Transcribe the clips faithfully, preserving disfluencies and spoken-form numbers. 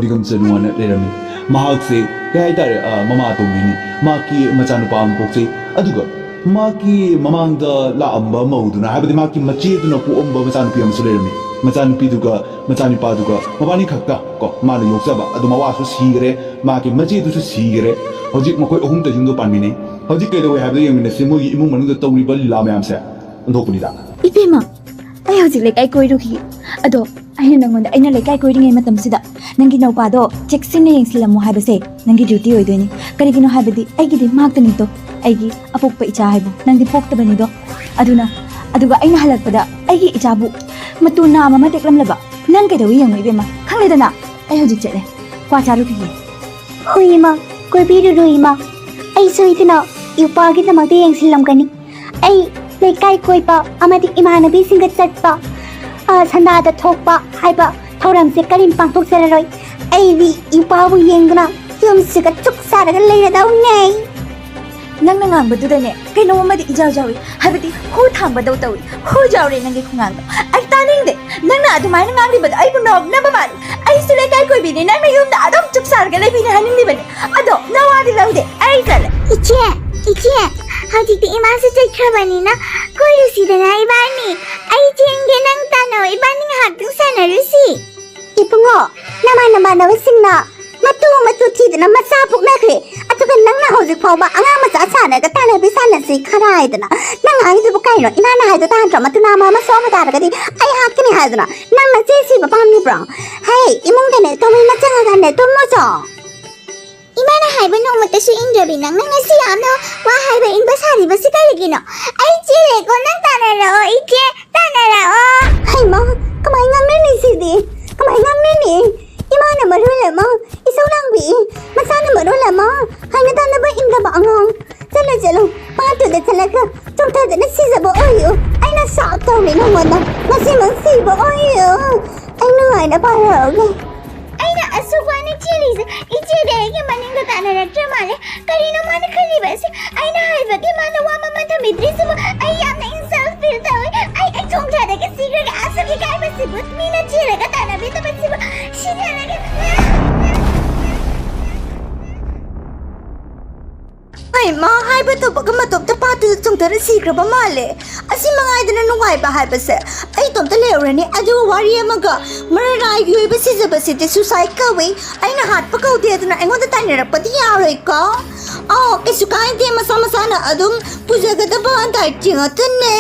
ꯅꯤꯒꯝꯆꯅꯨ ꯍꯥꯏꯅ ꯂꯩꯔꯝꯃꯤ꯫ ꯃꯍꯥꯛꯁꯦ ꯀꯩ ꯍꯥꯏꯇꯥꯔꯦ, ꯑ, ꯃꯃꯥ ꯑꯇꯣꯝꯕꯤꯅꯤ꯫ ꯃꯍꯥꯛꯀꯤ ꯃꯆꯥꯅꯨꯄꯥ ꯑꯃ ꯄꯣꯛꯆꯩ꯫ ꯑꯗꯨꯒ ꯃꯍꯥꯛꯀꯤ ꯃꯃꯥꯡꯗ ꯂꯥꯛꯑꯝꯕ ꯃꯧꯗꯨꯅ, ꯍꯥꯏꯕꯗꯤ ꯃꯍꯥꯛꯀꯤ ꯃꯆꯦꯗꯨꯅ ꯄꯣꯛꯑꯝꯕ ꯃꯆꯥꯅꯨꯄꯤ ꯑꯃꯁꯨ ꯂꯩꯔꯝꯃꯤ꯫ ꯃꯆꯥꯅꯨꯄꯤꯗꯨꯒ ꯃꯆꯥꯅꯨꯄꯥꯗꯨꯒ ꯃꯕꯥꯅꯤ ꯈꯛꯇ ꯀꯣ ꯃꯥꯅ ꯌꯣꯛꯆꯕ, ꯑꯗꯨ ꯃꯋꯥꯁꯨ ꯁꯤꯈ꯭ꯔꯦ, ꯃꯍꯥꯛꯀꯤ ꯃꯆꯦꯗꯨꯁꯨ ꯁꯤꯈ꯭ꯔꯦ꯫ ꯍꯧꯖꯤꯛ ꯃꯈꯣꯏ ꯑꯍꯨꯝꯇ ꯌꯨꯝꯗ ꯄꯥꯟꯃꯤꯟꯅꯩ꯫ ꯍꯧꯖꯤꯛ ꯀꯩꯗꯧꯋꯦ ꯍꯥꯏꯕꯗꯣ ꯌꯦꯡꯃꯤꯟꯅꯁꯤ, ꯃꯣꯏꯒꯤ ꯏꯃꯨꯡ ꯃꯅꯨꯡꯗ ꯇꯧꯔꯤꯕ ꯂꯤꯂꯥ ꯃꯌꯥꯝꯁꯦ ꯑꯣꯟꯊꯣꯛꯄꯅꯤꯗ꯫ ꯏꯕꯦꯝꯃ, ꯑꯩ ꯍꯧꯖꯤꯛ ꯂꯩꯀꯥꯏ ꯀꯣꯏꯔꯨꯈꯤꯒꯦ꯫ ꯑꯗꯣ ꯑꯩꯅ ꯅꯪꯉꯣꯟꯗ, ꯑꯩꯅ ꯂꯩꯀꯥꯏ ꯀꯣꯏꯔꯤꯉꯩ ꯃꯇꯝꯁꯤꯗ ꯅꯪꯒꯤ ꯅꯧꯄꯥꯗꯣ ꯆꯦꯛꯁꯤꯟꯅ ꯌꯦꯡꯁꯤꯜꯂꯝꯃꯣ ꯍꯥꯏꯕꯁꯦ ꯅꯪꯒꯤ ꯗ꯭ꯌꯨꯇꯤ ꯑꯣꯏꯗꯣꯏꯅꯤ꯫ ꯀꯔꯤꯒꯤꯅꯣ ꯍꯥꯏꯕꯗꯤ ꯑꯩꯒꯤꯗꯤ ꯃꯍꯥꯛꯇꯅꯤꯗꯣ, ꯑꯩꯒꯤ ꯑꯄꯣꯛꯄ ꯏꯆꯥ ꯍꯥꯏꯕꯨ ꯅꯪꯗꯤ ꯄꯣꯛꯇꯕꯅꯤꯗꯣ꯫ ꯑꯗꯨꯅ, ꯑꯗꯨꯒ ꯑꯩꯅ ꯍꯜꯂꯛꯄꯗ ꯑꯩꯒꯤ ꯏꯆꯥꯕꯨ ꯃꯇꯨ ꯅꯥꯝ ꯑꯃ ꯇꯦꯛꯂꯝꯂꯕ ꯅꯪ ꯀꯩꯗꯧꯏ ꯌꯦꯡꯉꯨ ꯏꯕꯦꯝꯃ, ꯈꯪꯂꯦꯗꯅ꯫ ꯑꯩ ꯍꯧꯖꯤꯛ ꯆꯠꯂꯦ, ꯀ꯭ꯋꯥ ꯆꯥꯔꯨꯈꯤꯒꯦ꯫ ꯍꯣꯏ ꯏꯃꯥ, ꯀꯣꯏꯕꯤꯔꯨꯔꯣ ꯏꯃꯥ꯫ ꯑꯩ ꯁꯣꯏꯗꯅ ꯏꯎꯄꯥꯒꯤꯗꯃꯛꯇ ꯌꯦꯡꯁꯤꯜꯂꯝꯒꯅꯤ꯫ ꯑꯩ ꯂꯩꯀꯥꯏ ꯀꯣꯏꯕ ꯑꯃꯗꯤ ꯏꯃꯥꯟꯅꯕꯤꯁꯤꯡꯒ ꯆꯠꯄ, ꯑ, ꯁꯟꯗꯥꯗ ꯊꯣꯛꯄ ꯍꯥꯏꯕ ꯊꯧꯔꯝꯁꯦ ꯀꯔꯤꯝ ꯄꯥꯡꯊꯣꯛꯆꯔꯔꯣꯏ꯫ ꯑꯩꯗꯤ ꯏꯎꯄꯥꯕꯨ ꯌꯦꯡꯗꯨꯅ ꯌꯨꯝꯁꯤꯒ ꯆꯨꯛ ꯁꯥꯔꯒ ꯂꯩꯔꯗꯧꯅꯦ꯫ ꯅꯪꯅ ꯉꯥꯡꯕꯗꯨꯗꯅꯦ ꯀꯩꯅꯣꯝ ꯑꯃꯗꯤ ꯏꯖꯥꯎ ꯖꯥꯎꯏ, ꯍꯥꯏꯕꯗꯤ ꯍꯨ ꯊꯥꯡꯕꯗꯧ ꯇꯧꯏ꯫ ꯍꯨ ꯖꯥꯎꯔꯦ ꯅꯪꯒꯤ ꯈꯨꯉꯥꯡꯗꯣ꯫ ꯑꯩ ꯇꯥꯅꯤꯡꯗꯦ꯫ ꯅꯪꯅ ꯑꯗꯨꯃꯥꯏꯅ ꯉꯥꯡꯂꯤꯕꯗꯣ ꯑꯩꯕꯨ ꯅꯣꯛꯅꯕ ꯃꯥꯜꯂꯤ꯫ ꯑꯩꯁꯨ ꯂꯩꯀꯥꯏ ꯀꯣꯏꯕꯤꯅꯤ, ꯅꯪꯅ ꯌꯨꯝꯗ ꯑꯗꯨꯝ ꯆꯨꯛ ꯁꯥꯔꯒ ꯂꯩꯕꯤꯅꯤ ꯍꯥꯏꯅꯤꯡꯂꯤꯕꯅꯤ꯫ ꯑꯗꯣ ꯅꯋꯥꯗꯤ ꯂꯧꯗꯦ, ꯑꯩ ꯆꯠꯂꯦ꯫ ꯏꯆꯦ, ꯏꯆꯦ, ꯍꯧꯖꯤꯛꯇꯤ ꯏꯃꯥꯁꯨ ꯆꯠꯈ꯭ꯔꯕꯅꯤꯅ ꯀꯣꯏꯔꯨꯁꯤꯗꯅ ꯏꯕꯥꯅꯤ꯫ ꯑꯩ ꯆꯦꯟꯒꯦ, ꯅꯪ ꯇꯥꯟꯅꯧ, ꯏꯕꯥꯅꯤ ꯉꯥꯏꯍꯥꯛꯇꯪ ꯁꯥꯟꯅꯔꯨꯁꯤ꯫ ꯏꯕꯨꯡꯉꯣ, ꯅꯃꯥꯟ ꯅꯃꯥꯟꯅꯕꯁꯤꯡꯅ ꯃꯇꯨ ꯃꯇꯨ ꯊꯤꯗꯅ ꯃꯆꯥ ꯄꯣꯛꯅꯈ꯭ꯔꯦ, ꯑꯗꯨꯒ ꯅꯪꯅ ꯍꯧꯖꯤꯛ ꯐꯥꯎꯕ ꯑꯉꯥꯡ ꯃꯆꯥ ꯁꯥꯟꯅꯒ ꯇꯥꯟꯅꯕꯤ ꯁꯥꯟꯅꯁꯤ ꯈꯔ ꯍꯥꯏꯗꯅ꯫ ꯅꯪ ꯉꯥꯡꯉꯤꯗꯨꯕꯨ ꯀꯩꯅꯣ? ꯏꯃꯥꯅ ꯍꯥꯏꯗꯣ ꯇꯥꯗ꯭ꯔꯣ? ꯃꯇꯨ ꯅꯥꯝꯃ ꯑꯃ ꯁꯣꯛꯑꯝꯕ ꯇꯥꯔꯒꯗꯤ ꯑꯩ ꯍꯥꯠꯀꯅꯤ ꯍꯥꯏꯗꯅ꯫ ꯅꯪ ꯅꯆꯦ ꯁꯤꯕ ꯄꯥꯝꯂꯤꯕ꯭ꯔꯣ? ꯍꯦ, ꯏꯃꯨꯡꯗꯅꯦ ꯇꯨꯃꯤꯟꯅ ꯆꯪꯉꯒꯅꯦ ꯇꯨꯝꯃꯣ ꯆꯣ꯫ ꯏꯃꯥꯅ ꯍꯥꯏꯕ ꯅꯣꯡꯃꯇꯁꯨ ꯏꯟꯗ꯭ꯔꯕꯤ ꯅꯪꯅ ꯉꯁꯤ ꯌꯥꯝꯅ ꯋꯥ ꯍꯥꯏꯕ ꯏꯟꯕ ꯁꯥꯔꯤꯕꯁꯤ ꯀꯔꯤꯒꯤꯅꯣ? ꯑꯩ ꯆꯦꯜꯂꯦꯀꯣ, ꯅꯪ ꯇꯥꯟꯅꯔꯛꯑꯣ ꯏꯆꯦ, ꯇꯥꯟꯅꯔꯛꯑꯣ꯫ ꯍꯩꯃꯥ, ꯀꯃꯥꯏ ꯉꯥꯡꯅꯅꯤ ꯁꯤꯗꯤ? ꯀꯃꯥꯏ ꯉꯥꯡꯅꯅꯤ? ꯏꯃꯥꯅ ꯃꯔꯣꯜ ꯑꯃ, ꯏꯁꯧ ꯂꯥꯡꯕꯤ, ꯃꯆꯥꯅ ꯃꯔꯣꯜ ꯑꯃ, ꯍꯥꯏꯅ ꯇꯥꯟꯅꯕ ꯏꯟꯗꯕ ꯑꯉꯥꯡ꯫ ꯆꯠꯂꯣ, ꯆꯠꯂꯣ, ꯄꯥꯠꯇꯨꯗ ꯆꯠꯂꯒ ꯆꯣꯡꯊꯗꯅ ꯁꯤꯖꯕ ꯑꯣꯏꯌꯨ꯫ ꯑꯩꯅ ꯁꯥꯎ ꯇꯧꯔꯤ ꯅꯉꯣꯟꯗ, ꯉꯁꯤꯃꯛ ꯁꯤꯕ ꯑꯣꯏꯌꯨ꯫ ꯑꯩ ꯅꯨꯡꯉꯥꯏꯅ ꯄꯥꯜꯂꯛꯑꯒꯦ꯫ ꯑꯩꯅ ꯑꯁꯨꯛ ꯋꯥꯅ ꯆꯦꯜꯂꯤꯁꯦ, ꯏꯆꯦꯗꯤ ꯑꯩꯒꯤ ꯃꯅꯤꯡꯗ ꯇꯥꯟꯅꯔꯛꯇ꯭ꯔ ꯃꯥꯜꯂꯦ꯫ ꯀꯔꯤꯅꯣ ꯃꯥꯅ ꯈꯜꯂꯤꯕ ꯑꯁꯤ? ꯑꯩꯅ ꯍꯥꯏꯕꯒꯤ ꯃꯥꯅ ꯋꯥ ꯃꯃꯜ ꯊꯝꯕꯤꯗ꯭ꯔꯤꯁꯤꯕꯨ ꯑꯩ ꯌꯥꯝꯅ insult feel ꯇꯧꯏ꯫ ꯑꯩ, ꯑꯩ ꯆꯣꯡꯊꯔꯒ ꯁꯤꯈ꯭ꯔꯒꯦ꯫ ꯑꯁꯨꯛ ꯏꯀꯥꯏꯕꯁꯤꯕꯨ, ꯃꯤꯅ ꯆꯦꯜꯂꯒ ꯇꯥꯟꯅꯕꯤꯗꯕꯁꯤꯕꯨ꯫ ꯁꯤꯊꯔꯒꯦ꯫ ꯃꯥ ꯍꯥꯏꯕ ꯇꯧꯕꯒ ꯃꯇꯣꯝꯇ ꯄꯥꯠꯇꯨꯗ ꯆꯣꯡꯊꯔ ꯁꯤꯈ꯭ꯔꯕ ꯃꯥꯜꯂꯦ꯫ ꯑꯁꯤ ꯃꯉꯥꯏꯗꯅ ꯅꯨꯡꯉꯥꯏꯕ ꯍꯥꯏꯕꯁꯦ꯫ ꯑꯩ ꯏꯇꯣꯝꯇ ꯂꯩꯍꯧꯔꯅꯤ꯫ ꯑꯗꯨꯒ ꯋꯥꯔꯤ ꯑꯃꯒ, ꯃꯔꯥꯏꯒꯤ ꯑꯣꯏꯕ ꯁꯤꯖꯕꯁꯤꯗꯤ suicide ꯀꯧꯏ꯫ ꯑꯩꯅ ꯍꯥꯠꯄ ꯀꯧꯗꯦ, ꯑꯗꯨꯅ ꯑꯩꯉꯣꯟꯗ ꯇꯥꯏꯅꯔꯛꯄꯗꯤ ꯌꯥꯔꯣꯏꯀꯣ꯫ ꯑꯣ, ꯀꯩꯁꯨ ꯀꯥꯏꯗꯦ, ꯃꯁꯥ ꯃꯁꯥꯅ ꯑꯗꯨꯝ ꯄꯨꯖꯒꯗꯕ diet ꯉꯥꯛꯇꯅꯦ꯫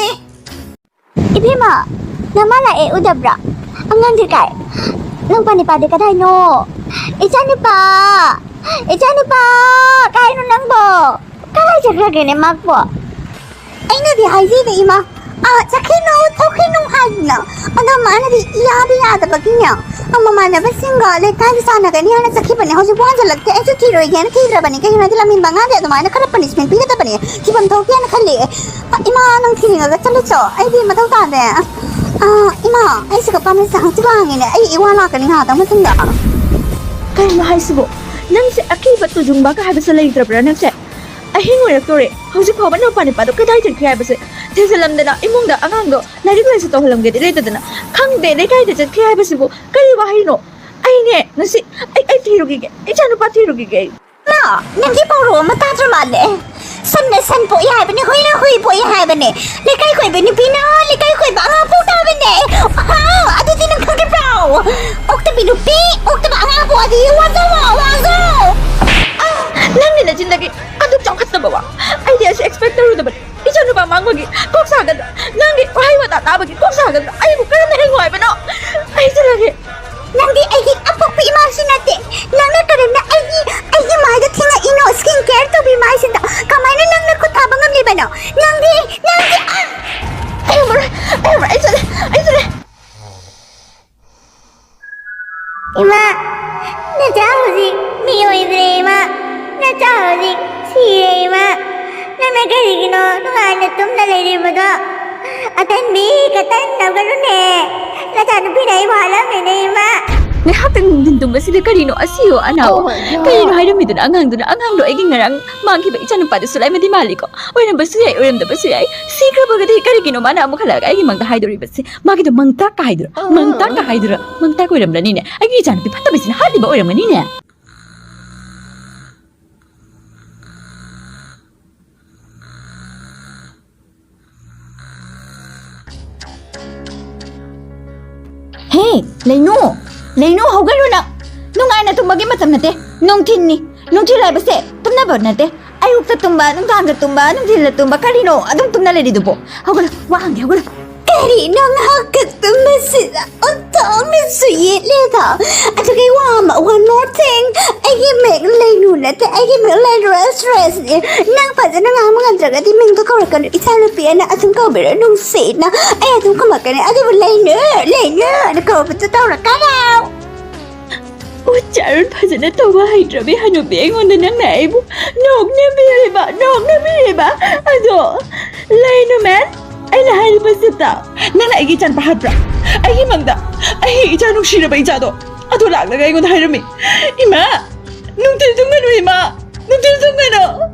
ꯏꯕꯦꯝꯃ, ꯅꯃꯥ ꯂꯥꯛꯑꯦ, ꯎꯗꯕ꯭ꯔꯥ? ꯑꯉꯥꯡꯗꯤ ꯀꯥꯏ? ꯅꯪ ꯄꯥꯅꯤꯄꯥꯗꯤ ꯀꯗꯥꯏꯅꯣ? ꯏꯆꯥꯅꯨꯄꯥ! ꯏꯆꯥꯅꯨꯄꯥ! ꯀꯥꯏꯅꯣ ꯅꯪꯕꯣ? ꯀꯗꯥꯏ ꯆꯠꯈ꯭ꯔꯒꯦꯅꯦ ꯃꯥꯕꯣ? ꯑꯩꯅꯗꯤ ꯍꯥꯏꯖꯩꯕ, ꯏꯃꯥ, ꯑꯥ, ꯆꯠꯈꯤꯅꯨ, ꯊꯣꯛꯈꯤꯅꯨ ꯍꯥꯏꯗꯅ꯫ ꯑꯗꯣ ꯃꯥꯅꯗꯤ ꯏꯌꯥꯗ ꯌꯥꯗꯕꯒꯤꯅꯦ, ꯑꯥ, ꯃꯃꯥꯟꯅꯕꯁꯤꯡꯒ ꯂꯩꯀꯥꯏꯗ ꯁꯥꯟꯅꯒꯅꯤ ꯍꯥꯏꯅ ꯆꯠꯈꯤꯕꯅꯦ꯫ ꯍꯧꯖꯤꯛ ꯍꯟꯖꯜꯂꯛꯇꯦ꯫ ꯑꯩꯁꯨ ꯊꯤꯔꯣꯏꯒꯦꯅ ꯊꯤꯗ꯭ꯔꯕꯅꯦ꯫ ꯀꯩꯒꯤꯅꯣ ꯍꯥꯏꯗꯤ ꯂꯝꯍꯦꯟꯕ ꯑꯉꯥꯡꯗꯤ ꯑꯗꯨꯃꯥꯏꯅ ꯈꯔ punishment ꯄꯤꯒꯗꯕꯅꯦ꯫ ꯊꯤꯐꯝ ꯊꯣꯛꯇꯦꯅ ꯈꯜꯂꯦ꯫ ꯏꯃꯥ, ꯅꯪ ꯊꯤꯅꯤꯡꯉꯒ ꯆꯠꯂꯨꯆꯣ, ꯑꯩꯗꯤ ꯃꯊꯧ ꯇꯥꯗꯦ꯫ ꯑꯥ, ꯏꯃꯥ, ꯑꯩ ꯁꯤꯒ ꯄꯥꯝꯃꯤꯁꯦ ꯍꯪꯆꯤꯠ ꯂꯥꯡꯉꯤꯅꯦ, ꯑꯩ ꯏꯋꯥ ꯂꯥꯛꯀꯅꯤ ꯉꯥꯏꯍꯥꯛꯇꯪ ꯃꯇꯨꯡꯗ꯫ ꯀꯩꯅꯣ ꯍꯥꯏꯁꯤꯕꯣ? ꯅꯪꯁꯦ ꯑꯀꯤꯕ ꯇꯨꯖꯨꯡꯕꯒ ꯍꯥꯏꯕꯁꯦ ꯂꯩꯇ꯭ꯔꯕ꯭ꯔꯥ ꯅꯪꯁꯦ? ꯑꯍꯤꯡ ꯑꯣꯏꯔꯛꯇꯣꯔꯦ, ꯍꯧꯖꯤꯛ ꯐꯥꯎꯕ ꯅꯨꯄꯥ ꯅꯨꯄꯥꯗꯣ ꯀꯗꯥꯏ ꯆꯠꯈ꯭ꯔꯦ ꯍꯥꯏꯕꯁꯦ ꯊꯤꯖꯤꯜꯂꯝꯗꯅ, ꯏꯃꯨꯡꯗ ꯑꯉꯥꯡꯗꯣ ꯂꯥꯏꯔꯤꯛ ꯂꯥꯏꯁꯨ ꯇꯧꯍꯜꯂꯝꯒꯦꯗꯤ ꯂꯩꯇꯗꯅ, ꯈꯪꯗꯦ, ꯂꯩꯀꯥꯏꯗ ꯆꯠꯈ꯭ꯔꯦ ꯍꯥꯏꯕꯁꯤꯕꯨ ꯀꯔꯤ ꯋꯥꯍꯩꯅꯣ? ꯑꯩꯅꯦ ꯉꯁꯤ, ꯑꯩ, ꯑꯩ ꯊꯤꯔꯨꯈꯤꯒꯦ, ꯏꯆꯥꯅꯨꯄꯥ ꯊꯤꯔꯨꯈꯤꯒꯦ ꯑꯩ꯫ ꯃꯥ, ꯅꯪꯒꯤ ꯄꯥꯎꯔꯧ ꯑꯃ ꯇꯥꯗ꯭ꯔ ꯃꯥꯜꯂꯦ꯫ ꯁꯟꯅ ꯁꯟ ꯄꯣꯛꯏ ꯍꯥꯏꯕꯅꯤ, ꯍꯨꯏꯅ ꯍꯨꯏ ꯄꯣꯛꯏ ꯍꯥꯏꯕꯅꯤ꯫ ꯂꯩꯀꯥꯏ ꯀꯣꯏꯕ ꯅꯨꯄꯤꯅ ꯂꯩꯀꯥꯏ ꯀꯣꯏꯕ ꯑꯉꯥꯡ ꯄꯣꯛ ꯇꯥꯕꯅꯦ꯫ ꯍꯥ, ꯑꯗꯨꯗꯤ ꯅꯪ ꯈꯪꯗ꯭ꯔꯤꯕ꯭ꯔꯣ? ꯑꯣꯛꯇꯕꯤ ꯅꯨꯄꯤ, ꯑꯣꯛꯇꯕ ꯑꯉꯥꯡ ꯄꯣꯛꯑꯗꯤ ꯋꯥꯖꯧꯋꯣ, ꯋꯥꯖꯧ꯫ ꯑꯥ, ꯅꯪꯒꯤ ꯅꯆꯤꯟꯗꯒꯤ ꯑꯗꯨꯛ ꯆꯥꯎꯈꯠꯇꯕ ꯋꯥ ꯑꯩꯗꯤ ꯑꯁꯤ expect ꯇꯧꯔꯨꯗꯕꯅꯤ꯫ ꯏꯆꯥꯅꯨꯄꯥ ꯃꯥꯡꯕꯒꯤ ꯀꯣꯛ ꯁꯥꯒꯗ꯭ꯔꯥ? ꯅꯪꯒꯤ ꯋꯥꯍꯩ ꯋꯥꯇꯥ ꯇꯥꯕꯒꯤ ꯀꯣꯛ ꯁꯥꯒꯗ꯭ꯔꯥ? ꯑꯩꯕꯨ ꯀꯔꯝꯅ ꯍꯤꯡꯉꯨ ꯍꯥꯏꯕꯅꯣ? ꯑꯩ ꯆꯠꯂꯒꯦ꯫ ꯅꯪꯗꯤ ꯑꯩꯒꯤ ꯑꯄꯣꯛꯄ ꯏꯃꯥꯁꯨ ꯅꯠꯇꯦ꯫ ꯅꯪꯅ ꯀꯔꯝꯅ ꯑꯩꯒꯤ, ꯑꯩꯒꯤ ꯃꯥꯏꯗ ꯊꯦꯡꯉꯛꯏꯅꯣ? Skin care ꯇꯧꯕꯤ ꯃꯥꯏꯁꯤꯗ ꯀꯃꯥꯏꯅ ꯅꯪꯅ ꯈꯨꯠ ꯊꯥꯕ ꯉꯝꯂꯤꯕꯅꯣ? ꯅꯪꯗꯤ, ꯅꯪꯗꯤ, ꯑꯥ! ꯑꯩ ꯉꯝꯃꯔꯣꯏ, ꯑꯩ ꯉꯝꯃꯔꯣꯏ, ꯑꯩ ꯆꯠꯂꯦ, ꯑꯩ ꯆꯠꯂꯦ꯫ ꯏꯃꯥ, ꯅꯆꯥ ꯍꯧꯖꯤꯛ ꯃꯤ ꯑꯣꯏꯗ꯭ꯔꯦ ꯏꯃꯥ, ꯅꯆꯥ ꯍꯧꯖꯤꯛ ꯁꯤꯔꯦ ꯏꯃꯥ꯫ ꯅꯪꯅ ꯀꯔꯤꯒꯤꯅꯣ ꯅꯨꯡꯉꯥꯏꯅ ꯇꯨꯝꯅ ꯂꯩꯔꯤꯕꯗꯣ? ꯑꯇꯟꯕꯤ, ꯀꯇꯟ ꯇꯧꯒꯅꯨꯅꯦ꯫ ꯅꯆꯥꯅꯨꯄꯤꯅ ꯑꯩꯕꯨ ꯍꯥꯠꯂꯝꯃꯦꯅꯦ ꯏꯃꯥ꯫ ꯉꯥꯏꯍꯥꯛꯇꯪ ꯅꯨꯡꯊꯤꯟ ꯇꯨꯝꯕꯁꯤꯗ ꯀꯔꯤꯅꯣ ꯑꯁꯤꯌꯣ ꯑꯅꯥꯑꯣ? Oh my God. ꯀꯔꯤꯅꯣ ꯍꯥꯏꯔꯝꯃꯤꯗꯨꯅ ꯑꯉꯥꯡꯗꯨꯅ? ꯑꯉꯥꯡꯗꯣ ꯑꯩꯒꯤ ꯉꯔꯥꯡ ꯃꯥꯡꯈꯤꯕ ꯏꯆꯥꯅꯨꯄꯥꯗꯨ ꯁꯨꯂꯥꯏꯃꯗꯤ ꯃꯥꯜꯂꯤꯀꯣ꯫ ꯑꯣꯏꯔꯝꯕꯁꯨ ꯌꯥꯏ, ꯑꯣꯏꯔꯝꯗꯕꯁꯨ ꯌꯥꯏ꯫ ꯁꯤꯈ꯭ꯔꯕꯒꯗꯤ ꯀꯔꯤꯒꯤꯅꯣ ꯃꯥꯅ ꯑꯃꯨꯛ ꯍꯜꯂꯛꯑꯒ ꯑꯩꯒꯤ ꯃꯪꯗ ꯍꯥꯏꯗꯣꯔꯤꯕꯁꯦ? ꯃꯥꯒꯤꯗꯣ ꯃꯪꯇꯥꯛꯀ ꯍꯥꯏꯗꯨꯔꯥ? ꯃꯪꯇꯥꯛꯀ ꯍꯥꯏꯗꯨꯔꯥ? ꯃꯪꯇꯥꯛ ꯑꯣꯏꯔꯝꯂꯅꯤꯅꯦ꯫ ꯑꯩꯒꯤ ꯏꯆꯥꯅꯨꯄꯤ ꯐꯠꯇꯕꯁꯤꯅ ꯍꯥꯠꯂꯤꯕ ꯑꯣꯏꯔꯝꯒꯅꯤꯅꯦ꯫ ꯂꯩꯅꯨ, ꯂꯩꯅꯨ, ꯍꯧꯒꯠꯂꯨ ꯅꯪ꯫ ꯅꯨꯡꯉꯥꯏꯅ ꯇꯨꯝꯕꯒꯤ ꯃꯇꯝ ꯅꯠꯇꯦ꯫ ꯅꯨꯡꯊꯤꯟꯅꯤ꯫ ꯅꯨꯡꯊꯤꯜ ꯍꯥꯏꯕꯁꯦ ꯇꯨꯝꯅꯕ ꯅꯠꯇꯦ꯫ ꯑꯌꯨꯛꯇ ꯇꯨꯝꯕ, ꯅꯨꯡꯗꯥꯡꯗ ꯇꯨꯝꯕ, ꯅꯨꯡꯊꯤꯜꯗ ꯇꯨꯝꯕ, ꯀꯔꯤꯅꯣ ꯑꯗꯨꯝ ꯇꯨꯝꯅ ꯂꯩꯔꯤꯗꯨꯕꯣ? ꯍꯧꯒꯠꯂꯨ, ꯋꯥ ꯍꯪꯒꯦ, ꯍꯧꯒꯠꯂꯨ꯫ ꯀꯔꯤꯅꯣ ꯉꯥꯏꯍꯥꯛꯀ ꯇꯨꯝꯕꯁꯤꯗ ꯑꯣꯟꯊꯣꯛꯅꯁꯨ ꯌꯦꯠꯂꯦꯗ꯫ ꯑꯗꯨꯒ ꯑꯩ ꯋꯥ ꯑꯃ, one more thing, ꯑꯩꯒꯤ ꯃꯤꯡ ꯂꯩꯅꯨ ꯅꯠꯇꯦ, ꯑꯩꯒꯤ ꯃꯤꯡ ꯂꯩꯅꯨ ꯑꯦꯛꯁꯄ꯭ꯔꯦꯁꯅꯦ꯫ ꯅꯪ ꯐꯖꯅ ꯉꯥꯡꯕ ꯉꯝꯗ꯭ꯔꯒꯗꯤ ꯃꯤꯡꯗꯣ ꯀꯧꯔꯛꯀꯅꯨ, ꯏꯆꯥꯅꯨꯄꯤ ꯑꯅ ꯑꯗꯨꯝ ꯀꯧꯕꯤꯔꯣ ꯅꯨꯡꯁꯤꯅ꯫ ꯑꯩ ꯑꯗꯨꯝ ꯈꯨꯝꯃꯛꯀꯅꯤ, ꯑꯗꯨꯕꯨ ꯂꯩꯅꯨ, ꯂꯩꯅꯨ ꯑꯅ ꯀꯧꯕꯗꯣ ꯇꯧꯔꯛꯀꯅꯨ꯫ ꯑꯣ, ꯆꯥꯔꯣꯟ ꯐꯖꯅ ꯇꯧꯕ ꯍꯩꯇ꯭ꯔꯕꯤ ꯍꯅꯨꯕꯤ ꯑꯩꯉꯣꯟꯗ ꯅꯪꯅ ꯑꯩꯕꯨ ꯅꯣꯛꯅꯕꯤꯔꯤꯕ, ꯅꯣꯛꯅꯕꯤꯔꯤꯕ꯫ ꯑꯗꯣ ꯂꯩꯅꯨ ꯃꯦꯟ, ꯑꯩꯅ ꯍꯥꯏꯔꯤꯕꯁꯤꯗ ꯅꯪꯅ ꯑꯩꯒꯤ ꯏꯆꯥꯅꯨꯄꯥ ꯍꯥꯠꯄ꯭ꯔꯥ? ꯑꯩꯒꯤ ꯃꯪꯗ ꯑꯩꯒꯤ ꯏꯆꯥ ꯅꯨꯡꯁꯤꯔꯕ ꯏꯆꯥꯗꯣ ꯑꯗꯨ ꯂꯥꯛꯂꯒ ꯑꯩꯉꯣꯟꯗ ꯍꯥꯏꯔꯝꯃꯤ, "ꯏꯃꯥ, ꯅꯨꯡꯊꯤꯜ ꯇꯨꯝꯒꯅꯨ ꯏꯃꯥ, ꯅꯨꯡꯊꯤꯜ ꯇꯨꯝꯒꯅꯨ,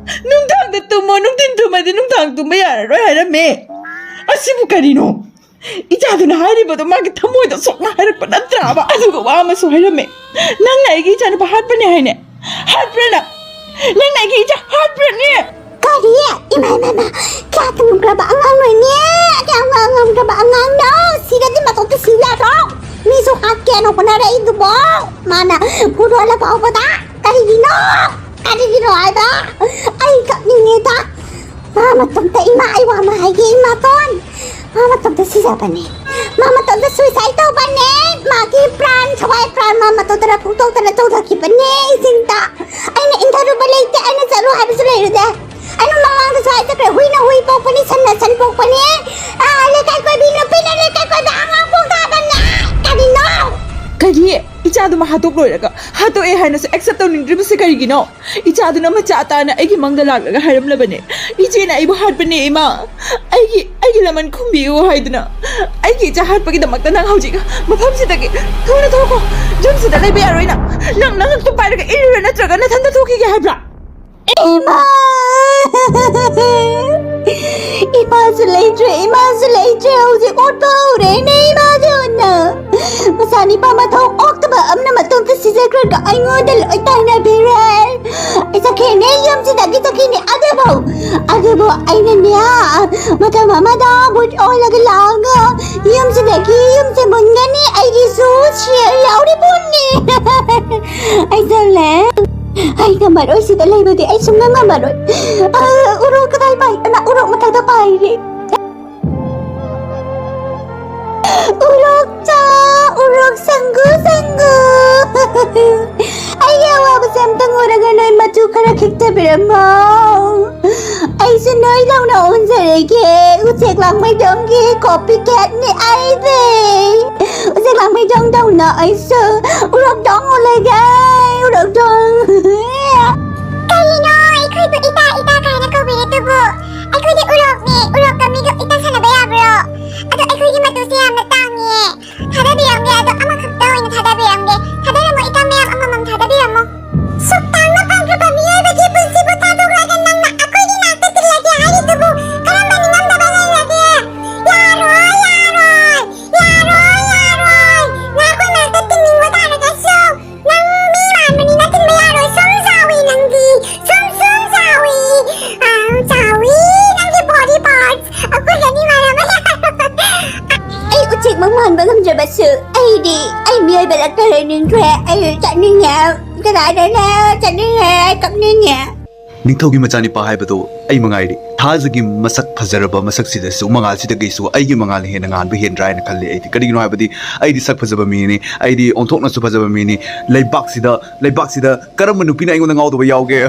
ꯅꯨꯡꯗꯥꯡꯗ ꯇꯨꯝꯃꯣ, ꯅꯨꯡꯊꯤꯜ ꯇꯨꯝꯃꯗꯤ ꯅꯨꯡꯗꯥꯡ ꯇꯨꯝꯕ ꯌꯥꯔꯔꯣꯏ" ꯍꯥꯏꯔꯝꯃꯦ꯫ ꯑꯁꯤꯕꯨ ꯀꯔꯤꯅꯣ? ꯏꯆꯥꯗꯨꯅ ꯍꯥꯏꯔꯤꯕꯗꯣ ꯃꯥꯒꯤ ꯊꯃꯣꯏꯗ ꯁꯣꯛꯅ ꯍꯥꯏꯔꯛꯄ ꯅꯠꯇ꯭ꯔꯕ? ꯑꯗꯨꯒ ꯋꯥ ꯑꯃꯁꯨ ꯍꯥꯏꯔꯝꯃꯦ, "ꯅꯪꯅ ꯑꯩꯒꯤ ꯏꯆꯥꯅꯨꯄꯥ ꯍꯥꯠꯄꯅꯦ ꯍꯥꯏꯅꯦ? ꯍꯥꯠꯄ꯭ꯔꯥ ꯅꯪ? ꯅꯪꯅ ꯑꯩꯒꯤ ꯏꯆꯥ ꯍꯥꯠꯄ꯭ꯔꯅꯦ?" ꯀꯔꯤ? ꯏꯃꯥ, ꯏꯃꯥ, ꯏꯃꯥ, ꯀꯌꯥ ꯇꯝꯈ꯭ꯔꯕ ꯑꯉꯥꯡꯅꯣꯅꯦ? ꯀꯌꯥꯝ ꯉꯝꯈ꯭ꯔꯕ ꯑꯉꯥꯡꯅꯣ? ꯁꯤꯔꯗꯤ ꯃꯇꯣꯝꯇ ꯁꯤ ꯌꯥꯗ꯭ꯔꯣ? ꯃꯤꯁꯨ ꯍꯥꯠꯀꯦꯅ ꯍꯣꯠꯅꯔꯛꯏꯗꯨꯕꯣ ꯃꯥꯅ ꯍꯨꯔꯣꯜꯂ ꯐꯥꯎꯕꯗ꯫ ꯀꯔꯤꯒꯤꯅꯣ? ꯀꯔꯤꯒꯤꯅꯣ ꯍꯥꯏꯕ? ꯑꯩ ꯀꯞꯅꯤꯡꯉꯦꯗ꯫ ꯃꯥ ꯃꯇꯣꯝꯇ, ꯏꯃꯥ, ꯑꯩ ꯋꯥ ꯑꯃ ꯍꯥꯏꯒꯦ, ꯏꯃꯥꯇꯣꯟ꯫ ꯃꯥ ꯃꯇꯣꯝꯇ ꯁꯤꯖꯕꯅꯦ꯫ ꯃꯥ ꯃꯇꯣꯝꯇ suicide ꯇꯧꯕꯅꯦ꯫ ꯃꯥꯒꯤ ꯄ꯭ꯔꯥꯟ, ꯊꯋꯥꯏ ꯄ꯭ꯔꯥꯟ ꯃꯥ ꯃꯇꯣꯝꯇꯅ ꯐꯣꯡꯗꯣꯛꯇꯅ ꯇꯧꯊꯈꯤꯕꯅꯦ ꯏꯁꯤꯡꯗ꯫ ꯑꯩꯅ ꯏꯟꯊꯔꯨꯕ ꯂꯩꯇꯦ, ꯑꯩꯅ ꯆꯠꯂꯨ ꯍꯥꯏꯕꯁꯨ ꯂꯩꯔꯨꯗꯦ꯫ ꯑꯩꯅ ꯃꯃꯥꯡꯗꯁꯨ ꯍꯥꯏꯖꯈ꯭ꯔꯦ, ꯍꯨꯏꯅ ꯍꯨꯏ ꯄꯣꯛꯄꯅꯤ, ꯁꯟꯅ ꯁꯟ ꯄꯣꯛꯄꯅꯤ꯫ ꯑꯥ, ꯂꯩꯀꯥꯏ ꯀꯣꯏꯕꯤ ꯅꯨꯄꯤꯅ ꯂꯩꯀꯥꯏ ꯀꯣꯏꯕ ꯑꯉꯥꯡ ꯄꯣꯛꯊꯕꯅꯦ꯫ ꯀꯔꯤꯅꯣ? ꯀꯔꯤ? ꯏꯆꯥꯗꯨꯃ ꯍꯥꯠꯇꯣꯛ ꯂꯣꯏꯔꯒ ꯍꯥꯠꯇꯣꯛꯑꯦ ꯍꯥꯏꯅꯁꯨ accept ꯇꯧꯅꯤꯡꯗ꯭ꯔꯤꯕꯁꯤ ꯀꯔꯤꯒꯤꯅꯣ? ꯏꯆꯥꯗꯨꯅ ꯃꯆꯥ ꯇꯥꯅ ꯑꯩꯒꯤ ꯃꯪꯗ ꯂꯥꯛꯂꯒ ꯍꯥꯏꯔꯝꯂꯕꯅꯦ, "ꯏꯆꯦꯅ ꯑꯩꯕꯨ ꯍꯥꯠꯄꯅꯦ ꯏꯃꯥ, ꯑꯩꯒꯤ, ꯑꯩꯒꯤ ꯂꯃꯟ ꯈꯨꯝꯕꯤꯌꯨ" ꯍꯥꯏꯗꯨꯅ꯫ ꯑꯩꯒꯤ ꯏꯆꯥ ꯍꯥꯠꯄꯒꯤꯗꯃꯛꯇ ꯅꯪ ꯍꯧꯖꯤꯛ ꯃꯐꯝꯁꯤꯗꯒꯤ ꯊꯨꯅ ꯊꯣꯛꯈꯣ꯫ ꯌꯨꯝꯁꯤꯗ ꯂꯩꯕ ꯌꯥꯔꯣꯏ ꯅꯪ꯫ ꯅꯪ ꯅꯉꯛꯇꯨ ꯄꯥꯏꯔꯒ ꯏꯜꯂꯨꯔ ꯅꯠꯇ꯭ꯔꯒ ꯅꯊꯟꯗ ꯊꯣꯛꯈꯤꯒꯦ ꯍꯥꯏꯕ꯭ꯔꯥ? ꯏꯃꯥ! ꯏꯄꯥꯁꯨ ꯂꯩꯇ꯭ꯔꯦ, ꯏꯃꯥꯁꯨ ꯂꯩꯇ꯭ꯔꯦ꯫ ꯍꯧꯖꯤꯛ ꯑꯣꯠꯄ ꯍꯧꯔꯦꯅꯦ ꯏꯃꯥꯁꯦ ꯑꯣꯟꯅ꯫ ꯃꯆꯥ ꯅꯤꯄꯥ ꯃꯊꯧ ꯑꯣꯛꯇꯕ ꯑꯃꯅ ꯃꯇꯣꯝꯇ ꯁꯤꯖ ꯆꯠꯈ꯭ꯔꯒ ꯑꯩꯉꯣꯟꯗ ꯂꯣꯏ ꯇꯥꯏꯅꯕꯤꯔꯦ꯫ ꯑꯩ ꯆꯠꯈꯤꯅꯦ, ꯌꯨꯝꯁꯤꯗꯒꯤ ꯆꯠꯈꯤꯅꯦ꯫ ꯑꯗꯨꯕꯨ, ꯑꯗꯨꯕꯨ ꯑꯩꯅꯅꯦ, ꯃꯇꯝ ꯑꯃꯗ ꯕꯨꯠ ꯑꯣꯜꯂꯒ ꯂꯥꯛꯑꯒ ꯌꯨꯝꯁꯤꯗꯒꯤ ꯌꯨꯝꯁꯦ ꯃꯨꯟꯒꯅꯤ꯫ ꯑꯩꯒꯤꯁꯨ ꯁꯤꯌꯔ ꯌꯥꯎꯔꯤ ꯄꯣꯠꯅꯤ꯫ ꯑꯩ ꯆꯠꯂꯦ꯫ ꯑꯩ ꯉꯝꯃꯔꯣꯏ ꯁꯤꯗ ꯂꯩꯕꯗꯤ, ꯑꯩ ꯁꯨꯡꯉꯝ ꯉꯝꯃꯔꯣꯏ꯫ ꯑ, ꯎꯔꯣꯛ ꯀꯗꯥꯏ ꯄꯥꯏ? ꯑꯅ ꯎꯔꯣꯛ ꯃꯊꯛꯇ ꯄꯥꯏꯔꯤ꯫ ꯎꯔꯣꯛꯆꯥ, ꯎꯔꯣꯛ ꯁꯪꯒꯨ ꯁꯪꯒꯨ꯫ ꯑꯩꯒꯤ ꯑꯋꯥꯕꯁꯦ ꯑꯝꯇꯪ ꯎꯔꯒ ꯅꯣꯏ ꯃꯆꯨ ꯈꯔ ꯈꯤꯛꯊꯕꯤꯔꯝꯃꯣ꯫ ꯑꯩꯁꯨ ꯅꯣꯏꯗꯧꯅ ꯑꯣꯟꯖꯔꯒꯦ꯫ ꯎꯆꯦꯛ ꯂꯥꯡꯃꯩꯗꯣꯡꯒꯤ copycatꯅꯤ ꯑꯩꯗꯤ꯫ ꯎꯆꯦꯛ ꯂꯥꯡꯃꯩꯗꯣꯡꯗꯧꯅ ꯑꯩꯁꯨ ꯎꯔꯣꯛꯇꯣꯡ ꯑꯣꯜꯂꯒꯦ, ꯎꯔꯣꯛꯇꯣꯡ꯫ ꯀꯔꯤꯅꯣ ꯑꯩꯈꯣꯏꯕꯨ ꯏꯇꯥ ꯏꯇꯥ ꯀꯥꯏꯅ ꯀꯧꯕꯤꯔꯤꯗꯨꯕꯨ? ꯑꯩꯈꯣꯏꯗꯤ ꯎꯔꯣꯛꯅꯦ, ꯎꯔꯣꯛꯀ ꯃꯤꯒ ꯏꯇꯥ ꯁꯥꯟꯅꯕ ꯌꯥꯕ꯭ꯔꯣ? ꯑꯗꯣ ꯑꯩꯈꯣꯏꯒꯤ ꯃꯇꯨꯁꯦ ꯌꯥꯝꯅ ꯇꯥꯡꯉꯦ꯫ ꯊꯥꯗꯕꯤꯔꯝꯒꯦ, ꯑꯗꯣ ꯑꯃꯈꯛꯇ ꯑꯣꯏꯅ ꯊꯥꯗꯕꯤꯔꯝꯒꯦ꯫ ꯊꯥꯗꯔꯝꯃꯣ, ꯏꯇꯥ ꯃꯌꯥꯝ ꯑꯃꯃꯝ ꯊꯥꯗꯕꯤꯔꯝꯃꯣ꯫ ꯁꯨꯛ ꯇꯥꯡꯅ ꯐꯪꯈ꯭ꯔꯕ ꯃꯤꯑꯣꯏꯕꯒꯤ ꯄꯨꯟꯁꯤꯕꯨ ꯊꯥꯗꯣꯛꯂꯒ ꯅꯪꯅ ꯑꯩꯈꯣꯏꯒꯤ ꯅꯥꯛꯇ ꯇꯤꯜꯂꯒꯦ ꯍꯥꯏꯔꯤꯗꯨꯕꯨ ꯀꯔꯝꯕ ꯅꯤꯡꯉꯝꯗꯕ ꯂꯩꯔꯒꯦ? ꯌꯥꯔꯣꯏ, ꯌꯥꯔꯣꯏ, ꯌꯥꯔꯣꯏ, ꯌꯥꯔꯣꯏ꯫ ꯅꯈꯣꯏ ꯃꯔꯛꯇ ꯇꯤꯟꯅꯤꯡꯕ ꯇꯥꯔꯒꯁꯨ ꯅꯪ ꯃꯤ ꯃꯥꯟꯕꯅꯤꯅ ꯇꯤꯟꯕ ꯌꯥꯔꯣꯏ꯫ ꯁꯨꯝ ꯆꯥꯎꯏ ꯅꯪꯗꯤ, ꯁꯨꯝ, ꯁꯨꯝ ꯆꯥꯎꯏ꯫ ꯑꯥ, ꯆꯥꯎꯏ ꯅꯪꯒꯤ body parts꯫ ꯑꯩꯈꯣꯏꯒ ꯃꯤ ꯃꯥꯟꯅꯕ ꯌꯥꯔꯣꯏ꯫ ꯑꯩ ꯎꯆꯦꯛꯃꯛ ꯃꯥꯟꯕ ꯉꯝꯗ꯭ꯔꯕꯁꯨ ꯑꯩꯗꯤ ꯑꯩ ꯃꯤꯑꯣꯏꯕ ꯅꯠꯇ ꯂꯩꯅꯤꯡꯈ꯭ꯔꯦ꯫ ꯑꯩ ꯆꯠꯅꯤꯡꯉꯦ꯫ ꯀꯗꯥꯏꯗꯅꯣ ꯆꯠꯅꯤꯡꯉꯦ꯫ ꯑꯩ ꯀꯞꯅꯤꯡꯉꯦ꯫ ꯅꯤꯡꯊꯧꯒꯤ ꯃꯆꯥꯅꯤꯄꯥ ꯍꯥꯏꯕꯗꯨ ꯑꯩ ꯃꯉꯥꯏꯔꯦ꯫ ꯊꯥꯖꯒꯤ ꯃꯁꯛ ꯐꯖꯔꯕ ꯃꯁꯛꯁꯤꯗꯁꯨ ꯃꯉꯥꯜꯁꯤꯗꯒꯤꯁꯨ ꯑꯩꯒꯤ ꯃꯉꯥꯜꯅ ꯍꯦꯟꯅ ꯉꯥꯟꯕ ꯍꯦꯟꯗ꯭ꯔꯥ ꯍꯥꯏꯅ ꯈꯜꯂꯤ ꯑꯩꯗꯤ꯫ ꯀꯔꯤꯒꯤꯅꯣ ꯍꯥꯏꯕꯗꯤ ꯑꯩꯗꯤ ꯁꯛ ꯐꯖꯕ ꯃꯤꯅꯤ, ꯑꯩꯗꯤ ꯑꯣꯟꯊꯣꯛꯅꯁꯨ ꯐꯖꯕ ꯃꯤꯅꯤ꯫ ꯂꯩꯕꯥꯛꯁꯤꯗ, ꯂꯩꯕꯥꯛꯁꯤꯗ ꯀꯔꯝꯕ ꯅꯨꯄꯤꯅ ꯑꯩꯉꯣꯟꯗ ꯉꯥꯎꯗꯕ ꯌꯥꯎꯒꯦ?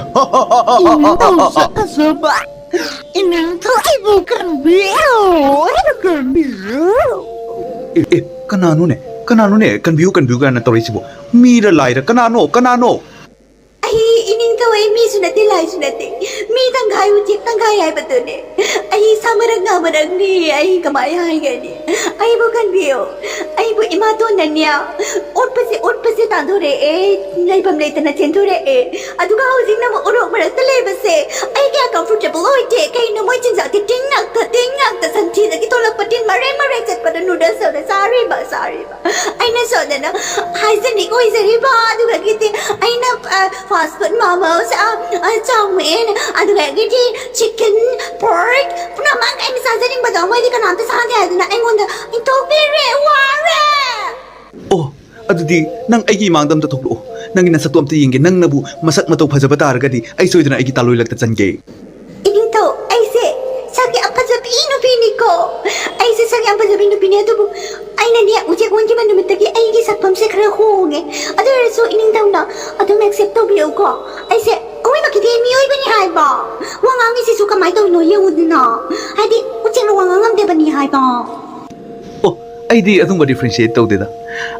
ꯏꯅꯤꯡꯊꯧ ꯁꯛ ꯐꯖꯕ, ꯏꯅꯤꯡꯊꯧ ꯑꯩꯕꯨ ꯀꯟꯕꯤꯌꯨ, ꯑꯩꯕꯨ ꯀꯟꯕꯤꯌꯨ꯫ ꯑꯦ, ꯑꯦ, ꯀꯅꯥꯅꯣꯅꯦ? ꯀꯅꯥꯅꯣꯅꯦ? ꯀꯟꯕꯤꯌꯨ, ꯀꯟꯕꯤꯌꯨ ꯀꯥꯏꯅ ꯇꯧꯔꯛꯏꯁꯤꯕꯣ? ꯃꯤꯔ ꯂꯥꯏꯔ? ꯀꯅꯥꯅꯣ? ꯀꯅꯥꯅꯣ? ꯑꯩ, ꯏꯅꯤꯡꯊꯧ, ꯑꯩ ꯃꯤꯁꯨ ꯅꯠꯇꯦ, ꯂꯥꯏꯁꯨ ꯅꯠꯇꯦ, ꯃꯤ ꯇꯪꯈꯥꯏ, ꯎꯆꯦꯛ ꯇꯪꯈꯥꯏ ꯍꯥꯏꯕꯗꯨꯅꯦ꯫ ꯑꯩ ꯁꯥ ꯃꯔꯛ, ꯉꯥ ꯃꯔꯛꯅꯤ꯫ ꯑꯩ ꯀꯃꯥꯏ ꯍꯥꯏꯒꯅꯤ? ꯑꯩꯕꯨ ꯈꯟꯕꯤꯌꯨ꯫ ꯑꯩꯕꯨ ꯏꯃꯥꯇꯣꯟꯅꯅꯦ ꯑꯣꯠꯄꯁꯦ, ꯑꯣꯠꯄꯁꯦ ꯇꯥꯟꯊꯣꯔꯛꯑꯦ, ꯂꯩꯐꯝ ꯂꯩꯇꯅ ꯆꯦꯟꯊꯣꯔꯛꯑꯦ꯫ ꯑꯗꯨꯒ ꯍꯧꯖꯤꯛꯅ ꯑꯃꯨꯛ ꯎꯔꯣꯛ ꯃꯔꯛꯇ ꯂꯩꯕꯁꯦ ꯑꯩ ꯀꯌꯥ comfortable ꯑꯣꯏꯗꯦ꯫ ꯀꯩꯅꯣ, ꯃꯣꯏ ꯆꯤꯟꯖꯥꯛꯇꯤ ꯇꯤꯟ ꯉꯥꯛꯇ, ꯇꯤꯟ ꯉꯥꯛꯇ, ꯁꯟꯊꯤꯗꯒꯤ ꯊꯣꯛꯂꯛꯄ ꯇꯤꯟ ꯃꯔꯦꯡ ꯃꯔꯦꯡ ꯆꯠꯄꯗꯣ noodles ꯇꯧꯅ ꯆꯥꯔꯤꯕ, ꯆꯥꯔꯤꯕ꯫ ꯑꯩꯅ ꯁꯣꯝꯗꯅ hygienic ꯑꯣꯏꯖꯔꯤꯕ, ꯑꯗꯨꯒꯗꯤ ꯑꯩꯅ, ꯑ, fast food momos, ꯑ, ꯑ, chow mein, ꯑꯗꯨꯗꯒꯤꯗꯤ chicken, pork, ꯄꯨꯝꯅꯃꯛ ꯑꯩꯅ ꯆꯥꯖꯅꯤꯡꯕꯗꯣ ꯃꯣꯏꯗꯤ ꯀꯅꯥꯝꯇ ꯆꯥꯗꯦ ꯍꯥꯏꯗꯅ ꯑꯩꯉꯣꯟꯗ ꯏꯟꯊꯣꯛꯄꯤꯔꯦ, ꯋꯥꯔꯦ꯫ ꯑꯣ, ꯑꯗꯨꯗꯤ ꯅꯪ ꯑꯩꯒꯤ ꯏꯃꯥꯡꯗ ꯑꯝꯇ ꯊꯣꯛꯂꯛꯑꯣ꯫ ꯅꯪꯒꯤ ꯅꯁꯛꯇꯣ ꯑꯝꯇ ꯌꯦꯡꯒꯦ꯫ ꯅꯪꯅꯕꯨ ꯃꯁꯛ ꯃꯇꯧ ꯐꯖꯕ ꯇꯥꯔꯒꯗꯤ ꯑꯩ ꯁꯣꯏꯗꯅ ꯑꯩꯒꯤ ꯇꯥꯂꯣꯏ ꯂꯛꯇ ꯆꯟꯒꯦ꯫ ꯏꯅꯤꯡꯊꯧ, ꯑꯩꯁꯦ ꯁꯛ ꯌꯥꯝ ꯐꯖꯕꯤ ꯅꯨꯄꯤꯅꯤꯀꯣ꯫ ꯑꯩꯁꯦ ꯁꯛ ꯌꯥꯝ ꯐꯖꯕꯤ ꯅꯨꯄꯤꯅꯤ, ꯑꯗꯨꯕꯨ ꯑꯩꯅꯅꯦ ꯎꯆꯦꯛ ꯑꯣꯟꯈꯤꯕ ꯅꯨꯃꯤꯠꯇꯒꯤ ꯑꯩꯒꯤ ꯁꯛꯐꯝꯁꯦ ꯈꯔ ꯍꯣꯡꯉꯦ꯫ ꯑꯗꯨ ꯑꯣꯏꯔꯁꯨ ꯏꯅꯤꯡꯊꯧꯅ ꯑꯗꯨꯝ accept ꯇꯧꯕꯤꯌꯨꯀꯣ꯫ ꯑꯩꯁꯦ ꯑꯩꯈꯣꯏꯃꯛꯀꯤꯗꯤ ꯃꯤꯑꯣꯏꯕꯅꯤ ꯍꯥꯏꯕ꯫ ꯋꯥ ꯉꯥꯡꯉꯤꯁꯤꯁꯨ ꯀꯃꯥꯏꯅ ꯇꯧꯔꯤꯅꯣ ꯌꯦꯡꯉꯨꯗꯅ꯫ ꯍꯥꯏꯗꯤ ꯎꯆꯦꯛꯅ ꯋꯥ ꯉꯥꯡꯉꯝꯗꯦꯕꯅꯤ ꯍꯥꯏꯕ꯫ ꯑꯣ, ꯑꯩꯗꯤ ꯑꯗꯨꯝꯕ differentiate ꯇꯧꯗꯦꯗ꯫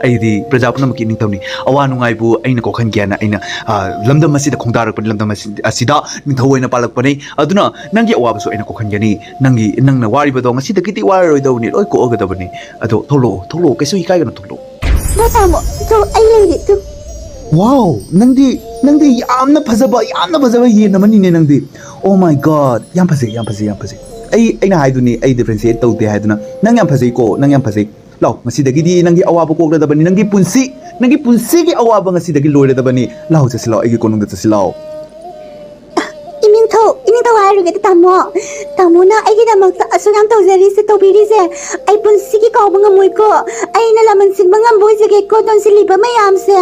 ꯑꯩꯗꯤ ꯄ꯭ꯔꯖꯥ ꯄꯨꯝꯅꯃꯛꯀꯤ ꯏꯅꯤꯡꯊꯧꯅꯤ꯫ ꯑꯋꯥ ꯅꯨꯡꯉꯥꯏꯕꯨ ꯑꯩꯅ ꯀꯣꯛꯍꯟꯒꯦ ꯍꯥꯏꯅ ꯑꯩꯅ, ꯑ, ꯂꯝꯗꯝ ꯑꯁꯤꯗ ꯈꯣꯡꯗꯥꯔꯛꯄꯅꯤ, ꯂꯝꯗꯝ ꯑꯁꯤ-, ꯑꯁꯤꯗ ꯅꯤꯡꯊꯧ ꯑꯣꯏꯅ ꯄꯥꯜꯂꯛꯄꯅꯤ꯫ ꯑꯗꯨꯅ ꯅꯪꯒꯤ ꯑꯋꯥꯕꯁꯨ ꯑꯩꯅ ꯀꯣꯛꯍꯟꯒꯅꯤ꯫ ꯅꯪꯒꯤ, ꯅꯪꯅ ꯋꯥꯔꯤꯕꯗꯣ ꯉꯁꯤꯗꯒꯤꯗꯤ ꯋꯥꯔꯔꯣꯏꯗꯧꯕꯅꯤ, ꯂꯣꯏ ꯀꯣꯛꯑꯒꯗꯕꯅꯤ꯫ ꯑꯗꯣ ꯊꯣꯛꯂꯛꯑꯣ, ꯊꯣꯛꯂꯛꯑꯣ, ꯀꯩꯁꯨ ꯏꯀꯥꯏꯒꯅꯨ, ꯊꯣꯛꯂꯛꯑꯣ꯫ ꯇꯥ ꯇꯥꯃꯣ, ꯇꯨ ꯑꯩ ꯂꯩꯔꯤ, ꯇꯨ꯫ Wow, ꯅꯪꯗꯤ, ꯅꯪꯗꯤ ꯌꯥꯝꯅ ꯐꯖꯕ, ꯌꯥꯝꯅ ꯐꯖꯕ ꯌꯦꯟ ꯑꯃꯅꯤꯅꯦ ꯅꯪꯗꯤ꯫ Oh my God, ꯌꯥꯝ ꯐꯖꯩ, ꯌꯥꯝ ꯐꯖꯩ, ꯌꯥꯝ ꯐꯖꯩ꯫ ꯑꯩ, ꯑꯩꯅ ꯍꯥꯏꯗꯨꯅꯤ, ꯑꯩ differentiate ꯇꯧꯗꯦ ꯍꯥꯏꯗꯨꯅ꯫ ꯅꯪ ꯌꯥꯝ ꯐꯖꯩꯀꯣ, ꯅꯪ ꯌꯥꯝ ꯐꯖꯩ꯫ ꯂꯥꯎ, ꯉꯁꯤꯗꯒꯤꯗꯤ ꯅꯪꯒꯤ ꯑꯋꯥꯕ ꯀꯣꯛꯂꯗꯕꯅꯤ, ꯅꯪꯒꯤ ꯄꯨꯟꯁꯤ, ꯅꯪꯒꯤ ꯄꯨꯟꯁꯤꯒꯤ ꯑꯋꯥꯕ ꯉꯁꯤꯗꯒꯤ ꯂꯣꯏꯔꯗꯕꯅꯤ꯫ ꯂꯥꯎ, ꯆꯠꯁꯤ ꯂꯥꯎ, ꯑꯩꯒꯤ ꯀꯣꯅꯨꯡꯗ ꯆꯠꯁꯤ ꯂꯥꯎ꯫ ꯏꯅꯤꯡꯊꯧ, ꯏꯅꯤꯡꯊꯧ ꯍꯥꯏꯔꯨꯒꯦꯗ ꯇꯥꯃꯣ꯫ ꯇꯥꯃꯣꯅ ꯑꯩꯒꯤꯗꯃꯛꯇ ꯑꯁꯨꯛ ꯌꯥꯝ ꯇꯧꯖꯔꯤꯁꯦ, ꯇꯧꯕꯤꯔꯤꯁꯦ, ꯑꯩ ꯄꯨꯟꯁꯤꯒꯤ ꯀꯥꯎꯕ ꯉꯝꯃꯣꯏꯀꯣ꯫ ꯑꯩꯅ ꯂꯃꯟ ꯁꯤꯡꯕ ꯉꯝꯕ ꯑꯣꯏꯖꯒꯦꯀꯣ, ꯇꯣꯟꯁꯤꯜꯂꯤꯕ ꯃꯌꯥꯝꯁꯦ꯫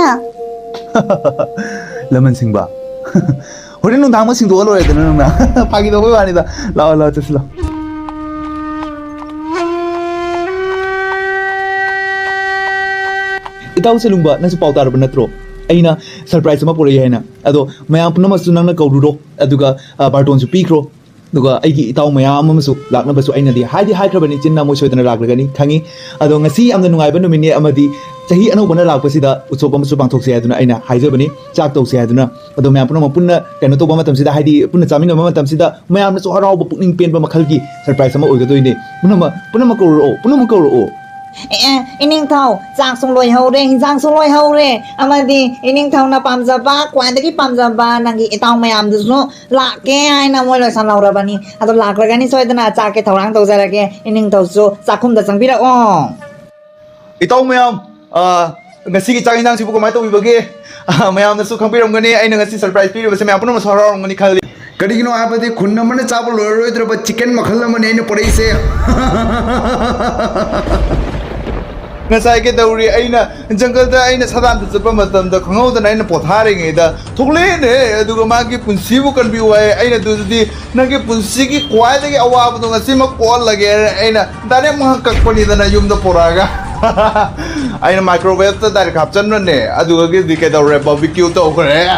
ꯂꯃꯟ ꯁꯤꯡꯕ? ꯍꯣꯔꯦꯟ ꯅꯨꯡꯗꯥꯡ ꯑꯃ ꯁꯤꯡꯗꯣꯛꯑ ꯂꯣꯏꯔꯦꯗꯅ ꯅꯪꯅ꯫ ꯐꯥꯒꯤ ꯇꯧꯕꯩ ꯋꯥꯅꯤꯗ꯫ ꯂꯥꯛꯑꯣ, ꯂꯥꯛꯑꯣ, ꯆꯠꯁꯤ ꯂꯥꯛꯑꯣ꯫ ꯏꯇꯥꯎ ꯁꯦꯂꯨꯡꯕ, ꯅꯪꯁꯨ ꯄꯥꯎ ꯇꯥꯔꯕ ꯅꯠꯇ꯭ꯔꯣ? ꯑꯩꯅ surprise ꯑꯃ ꯄꯨꯔꯛꯏ ꯍꯥꯏꯅ꯫ ꯑꯗꯣ ꯃꯌꯥꯝ ꯄꯨꯝꯅꯃꯛꯁꯨ ꯅꯪꯅ ꯀꯧꯔꯨꯔꯣ, ꯑꯗꯨꯒ, ꯑ, ꯕꯥꯔꯇꯣꯟꯁꯨ ꯄꯤꯈ꯭ꯔꯣ꯫ ꯑꯗꯨꯒ ꯑꯩꯒꯤ ꯏꯇꯥꯎ ꯃꯌꯥꯝ ꯑꯃꯁꯨ ꯂꯥꯛꯅꯕꯁꯨ ꯑꯩꯅꯗꯤ ꯍꯥꯏꯗꯤ ꯍꯥꯏꯈ꯭ꯔꯕꯅꯤ, ꯆꯤꯟꯅ ꯃꯣꯏ ꯁꯣꯏꯗꯅ ꯂꯥꯛꯂꯒꯅꯤ ꯈꯪꯉꯤ꯫ ꯑꯗꯣ ꯉꯁꯤ ꯌꯥꯝꯅ ꯅꯨꯡꯉꯥꯏꯕ ꯅꯨꯃꯤꯠꯅꯤ, ꯑꯃꯗꯤ ꯆꯍꯤ ꯑꯅꯧꯕꯅ ꯂꯥꯛꯄꯁꯤꯗ ꯎꯠꯁꯣꯞ ꯑꯃꯁꯨ ꯄꯥꯡꯊꯣꯛꯁꯦ ꯍꯥꯏꯗꯨꯅ ꯑꯩꯅ ꯍꯥꯏꯖꯕꯅꯤ꯫ ꯆꯥꯛ ꯇꯧꯁꯦ ꯍꯥꯏꯗꯨꯅ꯫ ꯑꯗꯣ ꯃꯌꯥꯝ ꯄꯨꯝꯅꯃꯛ ꯄꯨꯟꯅ ꯀꯩꯅꯣ ꯇꯧꯕ ꯃꯇꯝꯁꯤꯗ, ꯍꯥꯏꯗꯤ ꯄꯨꯟꯅ ꯆꯥꯃꯤꯟꯅꯕ ꯃꯇꯝꯁꯤꯗ, ꯃꯌꯥꯝꯅꯁꯨ ꯍꯔꯥꯎꯕ, ꯄꯨꯛꯅꯤꯡ ꯄꯦꯟꯕ ꯃꯈꯜꯒꯤ ꯁꯔꯄ꯭ꯔꯥꯏꯖ ꯑꯃ ꯑꯣꯏꯒꯗꯣꯏꯅꯦ꯫ ꯄꯨꯝꯅꯃꯛ, ꯄꯨꯝꯅꯃꯛ ꯀꯧꯔꯛꯑꯣ, ꯄꯨꯝꯅꯃꯛ ꯀꯧꯔꯛꯑꯣ꯫ ꯑꯦ, ꯑꯦ, ꯏꯅꯤꯡꯊꯧ, ꯆꯥꯛꯁꯨ ꯂꯣꯏꯍꯧꯔꯦ, ꯍꯤꯟꯖꯥꯡꯁꯨ ꯂꯣꯏꯍꯧꯔꯦ, ꯑꯃꯗꯤ ꯏꯅꯤꯡꯊꯧꯅ ꯄꯥꯝꯖꯕ, ꯈ꯭ꯋꯥꯏꯗꯒꯤ ꯄꯥꯝꯖꯕ ꯅꯪꯒꯤ ꯏꯇꯥꯎ ꯃꯌꯥꯝꯗꯨꯁꯨ ꯂꯥꯛꯀꯦ ꯍꯥꯏꯅ ꯃꯣꯏ ꯂꯣꯏꯁꯜꯍꯧꯔꯕꯅꯤ꯫ ꯑꯗꯣ ꯂꯥꯛꯂꯒꯅꯤ ꯁꯣꯏꯗꯅ ꯆꯥꯛꯀꯤ ꯊꯧꯔꯥꯡ ꯇꯧꯖꯔꯒꯦ꯫ ꯏꯅꯤꯡꯊꯧꯁꯨ ꯆꯥꯛꯈꯨꯝꯗ ꯆꯪꯕꯤꯔꯛꯑꯣ꯫ ꯏꯇꯥꯎ ꯃꯌꯥꯝ, ꯑ, ꯉꯁꯤꯒꯤ ꯆꯥꯛ ꯏꯟꯁꯥꯡꯁꯤꯕꯨ ꯀꯃꯥꯏꯅ ꯇꯧꯕꯤꯕꯒꯦ? ꯑ, ꯃꯌꯥꯝꯅꯁꯨ ꯈꯪꯕꯤꯔꯝꯒꯅꯤ, ꯑꯩꯅ ꯉꯁꯤ ꯁꯔꯄ꯭ꯔꯥꯏꯖ ꯄꯤꯔꯤꯕꯁꯦ ꯃꯌꯥꯝ ꯄꯨꯝꯅꯃꯛꯁꯨ ꯍꯔꯥꯎꯔꯝꯒꯅꯤ ꯈꯜꯂꯤ꯫ ꯀꯔꯤꯒꯤꯅꯣ ꯍꯥꯏꯕꯗꯤ ꯈꯨꯟ ꯑꯃꯅ ꯆꯥꯕ ꯂꯣꯏꯔꯔꯣꯏꯗ꯭ꯔꯕ ꯆꯤꯀꯟ ꯃꯈꯜ ꯑꯃꯅꯤ ꯑꯩꯅ ꯄꯨꯔꯛꯏꯁꯦ꯫ ꯉꯁꯥꯏ ꯀꯩꯗꯧꯔꯤ, ꯑꯩꯅ ꯖꯪꯒꯜꯗ ꯑꯩꯅ ꯁꯥꯗꯥꯟꯗ ꯆꯠꯄ ꯃꯇꯝꯗ ꯈꯪꯍꯧꯗꯅ ꯑꯩꯅ ꯄꯣꯊꯥꯔꯤꯉꯩꯗ ꯊꯣꯛꯂꯛꯑꯦꯅꯦ꯫ ꯑꯗꯨꯒ ꯃꯥꯒꯤ ꯄꯨꯟꯁꯤꯕꯨ ꯀꯟꯕꯤꯌꯨ ꯍꯥꯏ꯫ ꯑꯩꯅ ꯑꯗꯨꯗꯤ ꯅꯪꯒꯤ ꯄꯨꯟꯁꯤꯒꯤ ꯈ꯭ꯋꯥꯏꯗꯒꯤ ꯑꯋꯥꯕꯗꯣ ꯉꯁꯤꯃꯛ ꯀꯣꯛꯍꯜꯂꯒꯦ꯫ ꯑꯩꯅ ꯗꯥꯏꯔꯦꯛ ꯃꯍꯥꯛ ꯀꯛꯄꯅꯤꯗꯅ ꯌꯨꯝꯗ ꯄꯨꯔꯛꯑꯒ꯫ ꯑꯩꯅ ꯃꯥꯏꯀ꯭ꯔꯣꯋꯦꯞꯇ ꯗꯥꯏꯔꯦꯛ ꯍꯥꯞꯆꯟꯕꯅꯦ꯫ ꯑꯗꯨꯗꯒꯤꯗꯤ ꯀꯩꯗꯧꯔꯦ, ꯕꯥꯔꯕꯤꯀ꯭ꯌꯨ ꯇꯧꯈ꯭ꯔꯦ꯫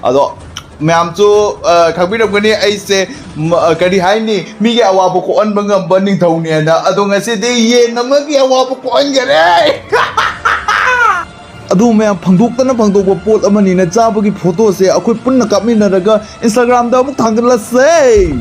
ꯑꯗꯣ ꯃꯌꯥꯝꯁꯨ, ꯑ, ꯈꯪꯕꯤꯔꯝꯒꯅꯤ, ꯑꯩꯁꯦ, ꯃ-, ꯑ, ꯀꯔꯤ ꯍꯥꯏꯅꯤ, ꯃꯤꯒꯤ ꯑꯋꯥꯕ ꯀꯣꯛꯍꯟꯕ ꯉꯝꯕ ꯅꯤꯡꯊꯧꯅꯦꯅ꯫ ꯑꯗꯣ ꯉꯁꯤꯗꯤ ꯌꯦꯟ ꯑꯃꯒꯤ ꯑꯋꯥꯕ ꯀꯣꯛꯍꯟꯒꯔꯦ꯫ ꯑꯗꯨ ꯃꯌꯥꯝ ꯐꯪꯗꯣꯛꯇꯅ ꯐꯪꯗꯣꯛꯄ ꯄꯣꯠ ꯑꯃꯅꯤꯅ ꯆꯥꯕꯒꯤ ꯐꯣꯇꯣꯁꯦ ꯑꯩꯈꯣꯏ ꯄꯨꯟꯅ ꯀꯥꯞꯃꯤꯟꯅꯔꯒ ꯏꯟꯁꯇꯥꯒ꯭ꯔꯥꯝꯗ ꯑꯃꯨꯛ ꯊꯥꯡꯒꯠꯂꯁꯦ꯫